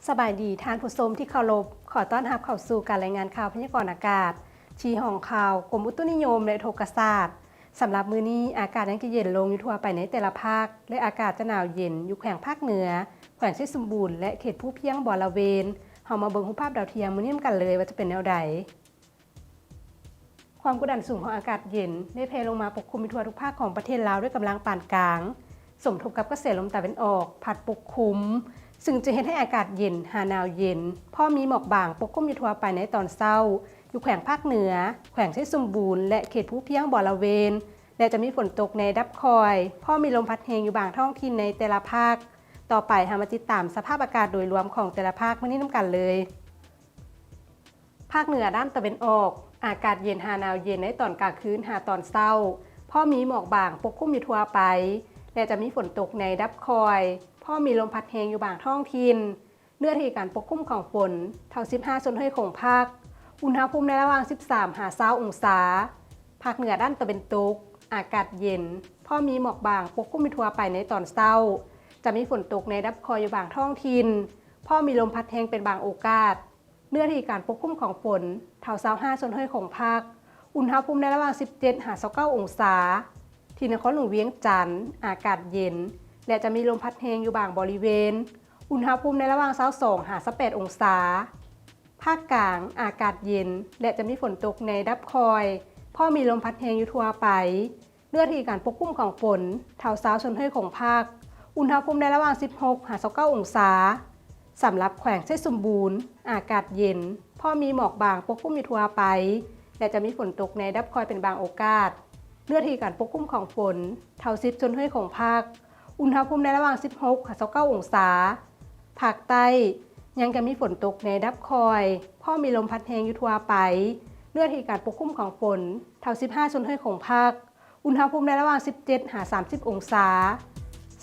ສະບາຍດີທ່ານຜູ້ຊົມທີ່ເຄົາລົບ, ຂໍຕ້ອນຮັບເຂົ້າສູ່ການລາຍງານຂ່າວພະຍາກອນອາກາດ ທີ່ຫ້ອງຂ່າວກົມອຸຕຸນິຍົມ ແລະ ອຸທົກກະສາດ. ສຳລັບມື້ນີ້ ອາກາດຍັງຈະເຢັນລົງຢູ່ທົ່ວໄປໃນແຕ່ລະພາກ ແລະ ອາກາດຈະໜາວເຢັນຢູ່ແຂວງພາກເໜືອ, ແຂວງໄຊສົມບູນ ແລະ ເຂດພູພຽງບໍລະເວນ. ເຮົາມາເບິ່ງຮູບພາບດາວທຽມມື້ນີ້ນຳກັນເລີຍວ່າຈະເປັນແນວໃດ. ຄວາມກົດດັນສູງຂອງອາກາດເຢັນໄດ້ແຜ່ລົງມາປົກຄຸມຢູ່ທົ່ວທຸກພາກຂອງປະເທດລາວດ້ວຍກຳລັງປານກາງ, ສົມທົບກັບກະແສລົມຕາເວັນອອກພັດປົກຄຸມ, ຊຶ່ງຈະເຮັດໃຫ້ອາກາດເຢັນຫາໜາວເຢັນ, ພ້ອມມີໝອກບາງປົກຄຸມຢູ່ທົ່ວໄປໃນຕອນເຊົ້າ, ຢູ່ແຂວງພາກເໜືອ, ແຂວງໄຊສົມບູນ ແລະ ເຂດພູພຽງບໍລະເວນ, ແລະ ຈະມີຝົນຕົກໃນລະດັບຄ່ອຍ, ພ້ອມມີລົມພັດແຮງຢູ່ບາງທ້ອງຖິ່ນໃນແຕ່ລະພາກ. ຕໍ່ໄປເຮົາມາຕິດຕາມສະພາບອາກາດໂດຍລວມຂອງແຕ່ລະພາກມື້ນີ້ນຳກັນເລີຍ. ພາກເໜືອດ້ານຕາເວັນອອກ, ອາກາດເຢັນຫາໜາວເຢັນໃນຕອນກາງຄືນຫາຕອນເຊົ້າ, ພໍມີໝອກບາງປົກຄຸມຢູ່ທົ່ວໄປ ແລະ ຈະມີຝົນຕົກໃນລະດັບຄ່ອຍ, ພໍມີລົມພັດແຮງຢູ່ບາງທ້ອງຖິ່ນ. ເນື້ອທີ່ການປົກຄຸມຂອງຝົນເທົ່າສິບຫ້າສ່ວນຮ້ອຍຂອງພາກ, ອຸນຫະພູມໃນລະຫວ່າງສິບສາມຫາຊາວອົງສາ. ພາກເໜືອດ້ານຕາເວັນຕົກ, ອາກາດເຢັນ, ພໍມີໝອກບາງປົກຄຸມຢູ່ທົ່ວໄປໃນຕອນເຊົ້າ, ຈະມີຝົນຕົກໃນລະດັບຄ່ອຍຢູ່ບາງທ້ອງຖິ່ນ, ພໍມີລົມພັດແຮງເປັນບາງໂອກາດ. ເນື້ອທີ່ການປົກຄຸມຂອງຝົນເທົ່າຊາວຫ້າສ່ວນຮ້ອຍຂອງພາກ, ອຸນຫະພູມໃນລະຫວ່າງສິບເຈັດຫາຊາວເກົ້າອົງສາ. ທີ່ນະຄອນຫຼວງວຽງຈັນ, ອາກາດເຢັນ ແລະ ຈະມີລົມພັດແຮງຢູ່ບາງບໍລິເວນ, ອຸນຫະພູມໃນລະຫວ່າງຊາວສອງຫາຊາວແປດອົງສາ. ພາກກາງ, ອາກາດເຢັນ ແລະ ຈະມີຝົນຕົກໃນລະດັບຄ່ອຍ, ພໍມີລົມພັດແຮງຢູ່ທົ່ວໄປ. ເນື້ອທີ່ການປົກຄຸມຂອງຝົນເທົ່າຊາວສ່ວນຮ້ອຍຂອງພາກ, ອຸນຫະພູມໃນລະຫວ່າງສິບຫົກຫາຊາວເກົ້າອົງສາ. ສຳລັບແຂວງໄຊສົມບູນ, ອາກາດເຢັນ, ພໍມີໝອກບາງປົກຄຸມຢູ່ທົ່ວໄປ ແລະ ຈະມີຝົນຕົກໃນລະດັບຄ່ອຍເປັນບາງໂອກາດ. ເນື້ອທີ່ການປົກຄຸມຂອງຝົນເທົ່າສິບສ່ວນຮ້ອຍຂອງພາກ, ອຸນຫະພູມໃນລະຫວ່າງສິບຫົກຫາຊາວເກົ້າອົງສາ. ພາກໃຕ້ຍັງຈະມີຝົນຕົກໃນລະດັບຄ່ອຍ, ພໍມີລົມພັດແຮງຢູ່ທົ່ວໄປ. ເນື້ອທີ່ການປົກຄຸມຂອງຝົນເທົ່າສິບຫ້າສ່ວນຮ້ອຍຂອງພາກ, ອຸນຫະພູມໃນລະຫວ່າງສິບເຈັດຫາສາມສິບອົງສາ.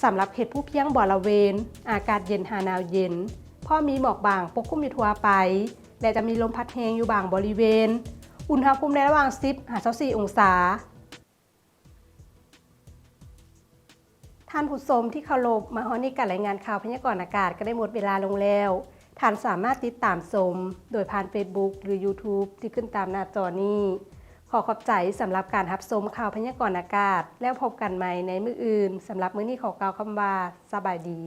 ສຳລັບເຂດພູພຽງບໍລະເວນ, ອາກາດເຢັນຫາໜາວເຢັນ, ພໍມີໝອກບາງປົກຄຸມຢູ່ທົ່ວໄປ ແລະ ຈະມີລົມພັດແຮງຢູ່ບາງບໍລິເວນ, ອຸນຫະພູມໃນລະຫວ່າງສິບຫາຊາວສີ່ອົງສາ. ທ່ານຜູ້ຊົມທີ່ເຄົາລົບ, ມາຮອດນີ້ການລາຍງານຂ່າວພະຍາກອນອາກາດກໍໄດ້ໝົດເວລາລົງແລ້ວ. ທ່ານສາມາດຕິດຕາມຊົມໂດຍຜ່ານເຟສບຸກ ຫຼື ຢູທູບ ທີ່ຂຶ້ນຕາມໜ້າຈໍນີ້. ຂໍຂອບໃຈສຳລັບການຮັບຊົມຂ່າວພະຍາກອນອາກາດ, ແລ້ວພົບກັນໃໝ່ໃນມື້ອື່ນ. ສຳລັບມື້ນີ້ຂໍກ່າວຄຳວ່າ ສະບາຍດີ.